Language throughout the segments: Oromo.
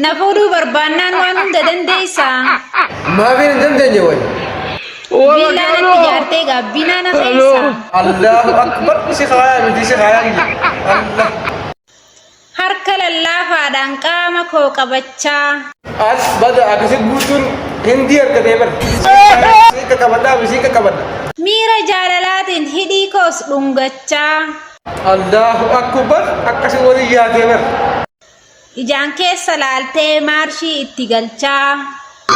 Na fuudhuu barbaannaan waan hunda dandeessaa. Maafiin hin dandeenye wayi. Viillaa natti ijaartee gaabbinaa na keessa. Allahu akbar si kaayaa miti si kaayaa miti. Allah. Harka lallaafaadhaan qaama koo qabachaa. As bada akkasi guutuun hindii argatee bar. Si qaqqabadhaa si qaqqabadha. Miira jaalalaatiin hidhii koos dhungachaa. Allahu akbar akkasi waliin yaatee bar. Ijaan keessa laaltee maarshii itti galchaa.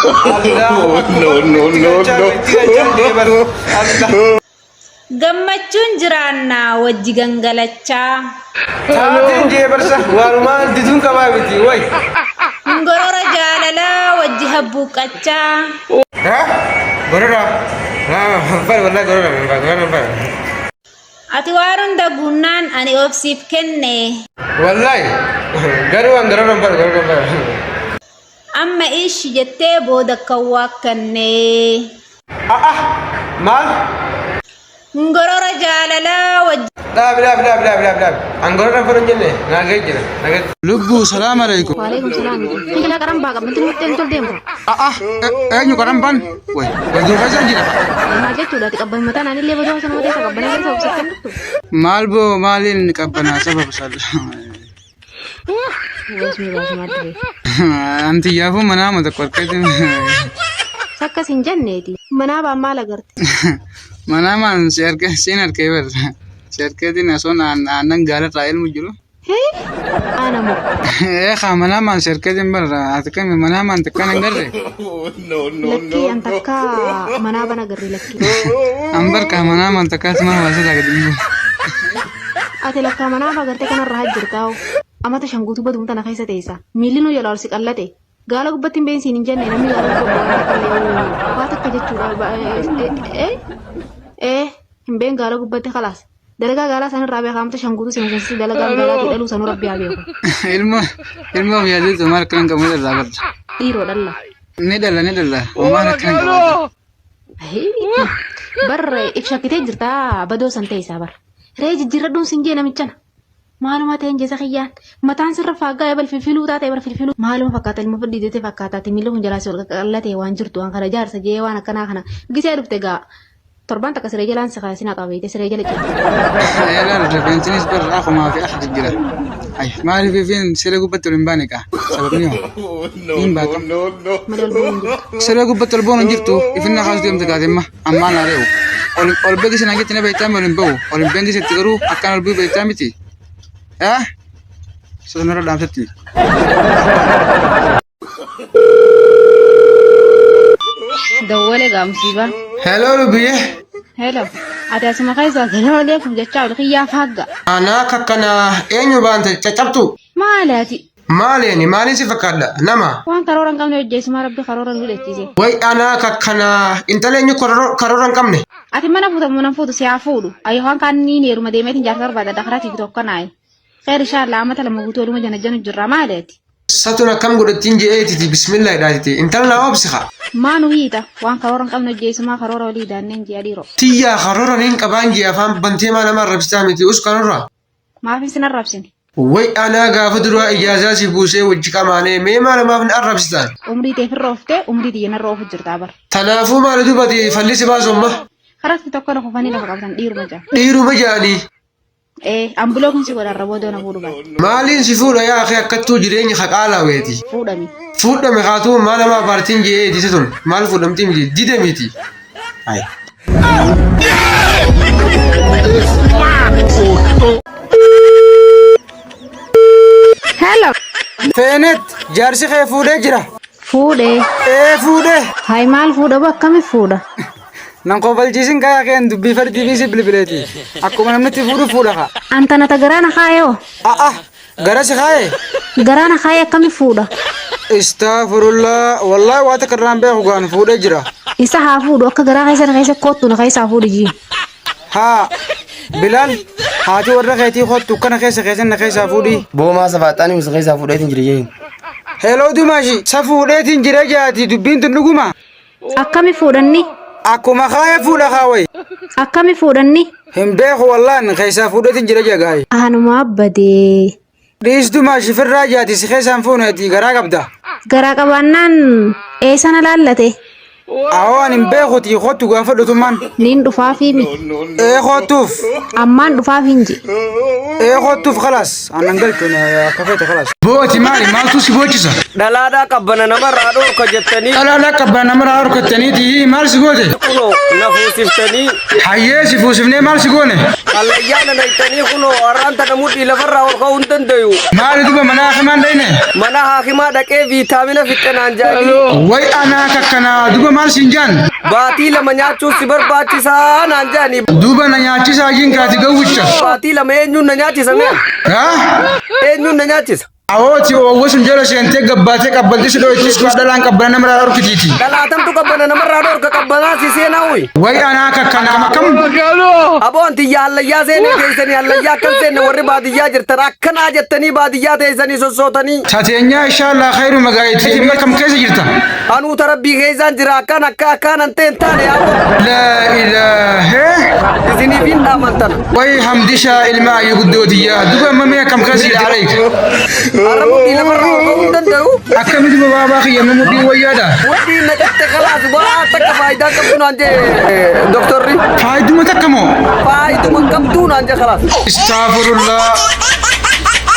Allahu akbar No, no, itti no, galchaa no. itti galchaa jee bar. Allah. Gammachuun jiraanna wajji gangalachaa. Taateen jee barsa waanumaan diduun qabaa miti way. Ngorora jaalalaa wajji habbuuqqachaa. Ha? Gorora. Ha, fari wallahi gorora, gorora fari. Ati waan hunda guunnaan ani obsiif kenne. Wallahi garuu an gorora fari, gorora fari. Amma ishi jettee booda kan waakkanne. Ah ah maal? Ngorora jaalalaa wajji. Dhaabi dhaabi dhaabi dhaabi dhaabi dhaabi. An gorora fari hin jenne naa ga'e jira. Naa ga'e. Lubbuu salaam alaikum. Waalaikum salaam. Kila karan baa qabbanti nutti hin tol deemtu. Ah ah eenyu karan ban? Way wajjin keessan jira. Maal jechuudha ati qabban mataan anillee badoo sana mataa isa qabbanaa keessa obsatti hin dhuftu. Maal boo maaliin qabbanaa sababa sal. Wasmi baasuma dirree. Anti yaafuu manaa ma tokko harkatti. Sakkas hin jenneeti. Manaa baan maal agarte? Manaa maan si harka siin harkee bar. Si harkeetiin osoo aannan gaalarraa ilmu jiru. Hee? Ana moo? Ee kaa manaa maan si harkeetiin bar ati kami manaa maan takkaan hin garre. No, no, Lakkii no, an no. takka manaa bana agarre lakkii. An bar kaa manaa maan takkaa suma hawaasa irraa gadi hin bu'u. Ati lakkaa manaa agartee kanarra hajjirtaa'u. Amata shan guutuu badum tana keessa teessa. Miilli nu jalaa ol si qallate. Gaala gubbatti hin beensiin hin jenne namni gaala gubbatti waan takka illee waa takka jechuudha. Ee hin been gaala gubbatti kalaas. Dalagaa gaalaa sanirraa beekaa amata shan guutuu si mashansisi dalagaan gaalaatii dhaluu sanuu rabbi haa beeku. Ilma ilma of yaadatu maal akkanan qabu ni dhala barra. Dhiiroo dhalla. Ni dhala ni dhala. Maal akkanan qabaata. Bar if shakkitee jirtaa badoo san teessaa bar. Ree jijjiirradhuun sin jee namichana. Maaluma ta'een jeesa kiyyaan mataan sirra faaggaa ebal filfiluu taate ebal filfiluu maaluma fakkaata ilma fudhii deete fakkaataati miilli kun jalaa si ol qaqallatee waan jirtu waan kana jaarsa jee waan akkanaa kana gisee dhufte gaa torbaan takka siree jalaan si kaasina qabeete siree jala ciifte. Ilaal rifeensinis bar akumaa fi as jijjiira. Ay maaliif ifiin siree gubbatti ol hin baane kaa sababni hoo No, hin no, baatu. no, no. Malee ol bu'uun hin jirtu. Siree gubbatti ol bu'uun hin jirtu ifinna kaasu deemte gaatemma. Ammaan haa re'u. Ol ol beekisi naan jetti na beektaa ol hin ba'u. Ol hin beekisitti garuu akkaan ol bu'u beektaa miti. Eh? Sanarra dhaamsatti. Dawwale gaa musiibaa. Hello lubbiyyee. Hello. Ati asuma keessaa salaam aleekum jechaa ol kiyyaa faagga. Anaa kakkana eenyu baante caccabtu? Maali ati? Maali ani maaliin si fakkaadha nama? Waan karoora hin qabne hojjeessumaa rabbi karoora nu hidhachiise. Way anaa kakkana intala eenyu karoora hin qabne? Ati mana fuuta mana fuutu si haa fuudhu. Ayi waan kaan niin heeruma deemeetiin jaarsa barbaada dakaraa tiif tokko naayi. Kheer inshallah amata lama guutuu waluma jana janu jirra maali ati? Satun akkam godhattiin je'eetiti bismillah jedhaatiti intala naa obsi kaa. Maa nu hiita waan karoora hin qabne hojjeessumaa karoora walii daanneen ji'a dhiiroo. Tiyyaa karoora niin qabaan jee afaan bantee maa nama arrabsitaa miti us karoora. Maaf isin arrabsine? Way anaa gaafa duraa ijaazaa si buusee wajji qamaanee mee maal maaf na arrabsitaan? Umrii tee firra ooftee umrii tiyya narra oofu jirtaa bar. Tanaafuu maali dubati falli si baasu amma? Karatti tokko na kufanii lafa qabatan dhiiruma ja'a. Dhiiruma ja'anii. Ee ambuloo kun si godha irra boodoo na fuudhu baate. Maaliin si fuudha yaa akhi akkattuu jireenyi haqaalaweeti. Fuudhami. Fuudhame haatuu maal nama abaartiin je'ee isa tun maal fuudhamtii miti dide miti. Ay. Hello. Feenet jaarsi kee fuudhee jira. Fuudhee. Ee fuudhee. Hay maal fuudha boo akkami fuudha? Nan kofalchiisin kayaa keen dubbii fardii fi si bilbileeti. Akkuma namni itti fuudhu fuudha kaa. Antana ta garaa na kaayoo. A'a gara si kaaye. Garaa na kaayee akkami fuudha? Istaafurullah wallahi waa takka irraan beeku gaan fuudhee jira. Isa haa fuudhu akka garaa keessa na keessa koottu na keessaa fuudhi jii. Haa Bilaal haati warra keetii koottu kana keessa keessa na keessaa fuudhii. Boomaa safaaxaanii misa keessaa fuudheetiin jira jeen. Heloo Dumaashi sa fuudheetiin jira jaati dubbiin tun dhuguma. Akkami fuudhanni? Akkuma kaaya fuudha kaawai. Akkami fuudhanni? Hin beeku wallaan keessaa fuudheetiin jira jagaay. Anuma badee. Dhiistuma shifirraa jaati si keessaan fuuneeti garaa qabda. Garaa qabaannaan eessa na laallate? Awoo ani hin beekuti kottu gaafa dhutummaan. Niin dhufaafii mi? Ee kottuuf. Ammaan dhufaaf hin je. Ee kottuuf kalaas. Annan galchu akka feete kalaas. Booti maali maaltu si boochisa? Dhalaadhaa qabbana namarraa dhorka jettanii Dhalaadhaa qabbana namarraa dhorkattaniiti maal si goote? kunoo na fuusiftanii Hayyee si fuusifnee maal si goone? hallayyaa na naytanii kunoo har'aan tana mudhii lafarraa ol ka'uu hin dandayu. Maali duba mana hakimaan dhayne? Mana haakimaa dhaqee viitaamina fixxe naan jaanii Way anaa kakkanaa duba maal siin jaan? baatii lama nyaachuun si barbaachisaa naan jaanii Duba na nyaachisaa jinkaati gawwicha. baatii lama eenyuun na nyaachisa mee? Haa? Eenyuun na nyaachisa? Awooti oowwa sun jala seentee gabbaatee qabbanti si dho'itis dhalaan qabbana namarraa dhorkitiiti. Dhalaatamtu qabbana namarraa dhorka qabbanaa si seenaa uyi. Way anaa kakkanaa akkam? Aboo anti yaa hallayyaa seenee teessanii hallayyaa akkan seenne warri baadiyyaa jirtan akkanaa jettanii baadiyyaa teessanii sossootanii. Tateenyaa inshaallah khayru magaayitii amma kam keessa jirta? Anuu tarabbii keessaan jira akkaan akka akkaan an ta'e hin taane aboo. Laa ilaaha. Isiniif hin dhaamantana. Way hamdishaa ilma ayyu guddootiyyaa duba amma mee akkam keessa jirta alayk? Har'a mudhii lafarraa ol ka'uu hin danda'u. Akkamitti babaabaa kiyya amma mudhiin wayyaadha? Mudhii naqatte kalaas waa takka faayidaa qabdu naan jee doktorri. Faayiduma takka moo? Faayiduma qabdu naan jee kalaas. Istaafurullah.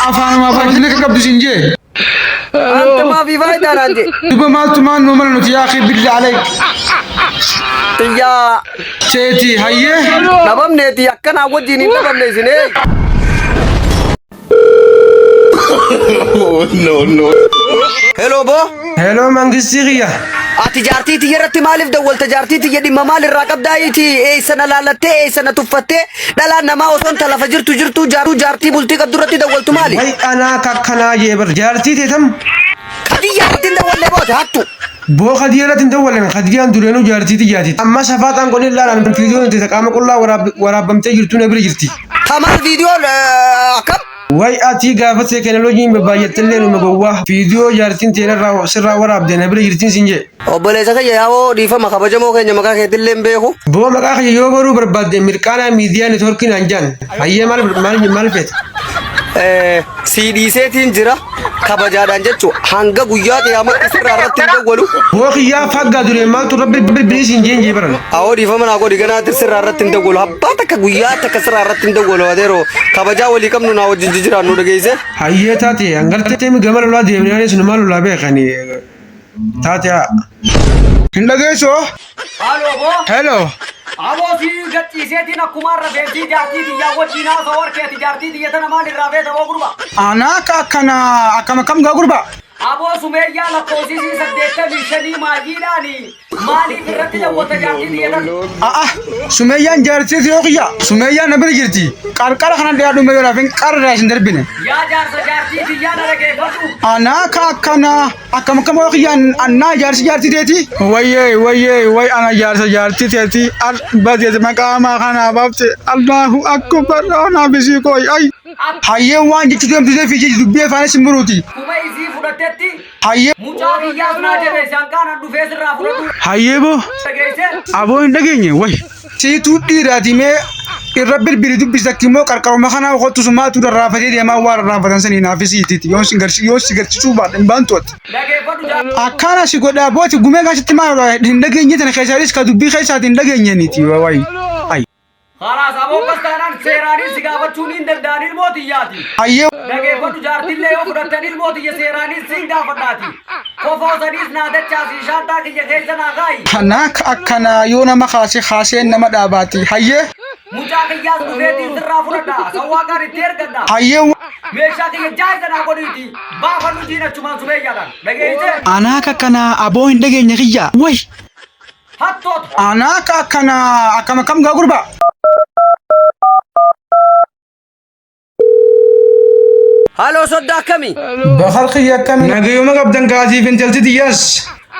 Afaanuma afaan akka qabdu siin jee. Anta maafi faayidaa naan jee. Duba maaltu maal nu mala nuti yaa akhi billi alayk. Xiyyaa Teeti hayyee. dhabamneeti akkanaa wajjin hin dhabamne isinee. Hello boo. Hello mangistii kiyya. Ati jaartii tiyya irratti maaliif dawwalta jaartii tiyya dhimma maal irraa qabdaa iti eessa na laallattee eessa na tuffattee dhalaan namaa osoo hin talafa jirtu jirtu jaartuu jaartii bultii qabdu irratti dawwaltu maali? Way anaa kakkanaa jee bar jaartii teetam. Kadiyyaa irratti hin dawwallee boote hattu. Boo Khadija irratti hin dawwalan Khadijaan dureenuu jaartii tiyyaati. Amma safaaxaan godhee ilaalaan viidiyoon itti qaama qullaa waraabamtee jirtu na bira jirti. Tamaal viidiyoon akkam? Way atii gaafa teekinooloojiin babaay'attellee numa gowwaa viidiyoo jaartiin teenarraa sirraa waraabde na bira jirtiin siin jee. Obboleessa kiyya yaa'oo dhiifama kabajamoo keenya maqaa keetillee hin beeku. Boo maqaa kiyya yoo baruu barbaadde mirqaanaa miidiyaa neetwoorkii naan jaan. Hayyee maal maal maal feeta? Sii dhiiseetiin jira kabajaadhaan jechuun hanga guyyaa qiyaamatti sirraa irratti hin dawwalu. Boo kiyyaa faggaa dureen maaltu rabbi bilbilii siin jeen jee baran. Awoo dhiifama naa godhi ganaa sirraa irratti hin dawwalu. Abbaa takka guyyaa takka sirraa irratti hin dawwalu adeeroo kabajaa walii qabnu naa wajjin jijjiiraannu dhageesse. Hayyee taate hangaltee gama lolaa deemnee anis numaa lolaa beekani taate haa. Hin dhageessoo? Halo boo. Hello. Aboo si gadhiiseetiin akkuma irra feetii jaartii tiyyaa wajjin haasa'u harkeeti jaartii tiyya tana maal irraa feeta boo gurba. Anaa akka akkana akkam akkam gaa gurba. Aboo sumeeyyaa lakkoofsisii 85 maayiidhaani maaliif irratti dawwata jaartii tiyya tana. A'a sumeeyyaan jaartii yoo kiyya sumeeyyaan na bira jirti. Qarqara kana dhiyaadhu mee yoo laafin qarra isin darbine. Yaa jaarsa jaartii tiyyaa na dhageeffadhu. Anaa akka akkana akkam akkam yoo kiyyaan annaa jaarsi jaartii teeti. Wayyee wayyee way ana jaarsa jaartii teeti al badeet maqaamaa kanaa baafte Allahu akbar anaa bisii kooy ay. Hayyee waan jechuu deemtu fi jechi dubbii afaanis hin muruuti. Kuma isii fudhattetti Hayyee mucaa kiyyaas naa jabeesse hanqaanan dhufee sirraa fudhatu hayyee boo dhageesse. aboo hin dhageenye way. Siituu dhiiraati mee irra bilbili dubbistakki immoo qarqaruma kanaa kottu sumaatu rarraafatee deemaa waan rarraafatan sanii naafis hiitiiti yoon si garsiisuu baadhe hin baantu ati. Dhageeffadhu jaartii. Akkana si godhaa booti gumee kaasitti maal hin dhageenye tana keessaanis ka dubbii keessaati hin dhageenye niiti wayi. Ay. Khalaas aboo akkas taanaan seeraanis si gaafachuun hin danda'an ilmoo tiyyaati. Hayyee Dhageeffadhu jaartillee yoo fudhattan ilmoo tiyya seeraanis siin gaafadhaati. Kofoo saniis naa dachaasi shaantaa kiyya keessa naa kaayi. Anaa akkana yoo nama kaase kaaseen nama dhaabaati. Hayyee Mucaa kiyyaas dhufeetiin sirraa fudhadha. Sawwaaqaan itti ergadha. hayyee Meeshaa kiyya jaayisa naa godhiiti. Baafadhu diinachumaan sumeeyyaadhaan. Dhageessee anaa akkana aboo hin dhageenye kiyya. Way hattoota. anaa akkana akkam akkam gaa gurbaa. Halo soddaa akkamii? Bakar kiyya akkami nagayuma qabdan kaasiif intalti tiyyaas.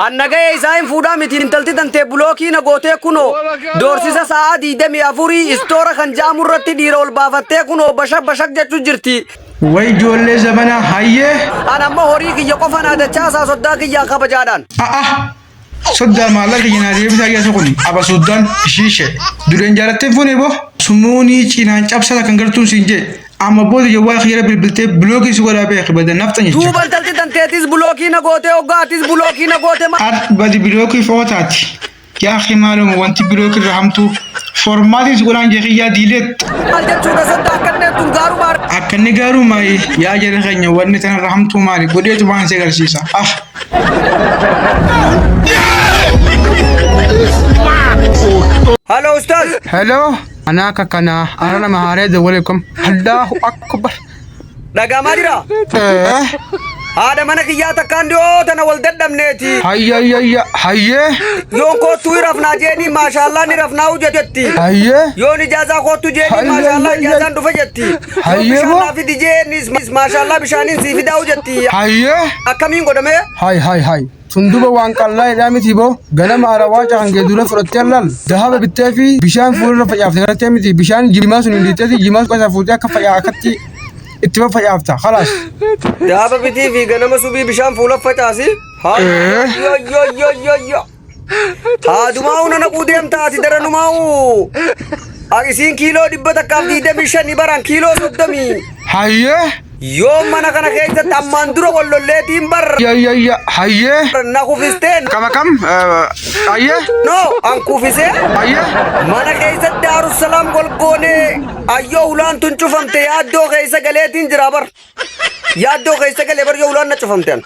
Annagayee isaa hin fuudhaa miti intalti tantee bulookii na gootee kunoo doorsisa sa'aa 24 istoora kan jaamu irratti dhiira ol baafattee kunoo bashak bashak jechuu jirti. Way ijoollee zabana hayyee. An amma horii kiyya qofa naa dachaasaa soddaa kiyyaa kabajaadhaan. A'a soddaa maallaqa kiyya naa deebisaa keessa kun aba soddaan ishiishe dureen jaalattee fuune boo sumuunii cinaan cabsata kan gartuun siin jee. Amma booda jawwaa kiyyara bilbiltee bilookii si godhaa beeki bada nafxanyicha. Duuba intalti tanteetis bulookii na gootee hoggaatis bulookii na goote ma. Ar badi bilookii footaati. Yaa akhi maaluma wanti bilookii irra hamtuu formaatiin si godhaan jee kiyyaa diileet. Maal jechuudha sodda akkanneen tun gaarumaa. Akka inni gaaruu maayi yaa jara keenya wanni tanarra hamtuu maali godheetu waan si agarsiisa. Ah. Halo ustaaz. Hello, anaa akka kanaa ana nama haaree dawwaleekum. Allahu akbar. Dhagamaa jira. Eh. Haadha mana kiyyaa takkaan dhiyoo tana wal dadhabneeti. Hayya hayya hayya hayyee Yoon koottuu ni rafnaa jeeni maashaallaa ni rafnaa uja jetti. hayyee Yoon ijaazaa koottu jeeni Hayya, maashaallaa hayya, ijaazaan dhufa jetti. Yoon Hayyee bishaan moo? naa fidi jeeni maashaallaa bishaaniin sii fidaa jetti. hayyee Akkamiin godhamee? hay hay hay. Tun duba waan qallaa jedhaa miti boo ganama arawaa caangee dura fudhattee allaal dahaba bittee fi bishaan fuulirra facaafte gartee miti bishaan jimaa sun hin dhiitteeti jimaa sun keessaa fuutee akka facaa akkatti itti faffacaafta khalaas. Daaba bitii fi ganama subii bishaan fuula facaasi. Haa yo yo yo yo yo. Haadumaa'u nana naquu deemta ati daranumaa'u. Isiin kiiloo 125 baran kiiloo 30. Hayyee. Yoo mana kana keessatti ammaan dura wal lolleetiin bar Ya ya ya hayyee. na kufisteen. Kam akkam hayyee. No an kufisee. Hayyee. Mana keessatti Daarussalaam golgoonee ayyoo hulaan tun cufamte yaaddoo keessa galeetiin jira bar. Yaaddoo keessa galee bar yoo hulaan na cufamte an.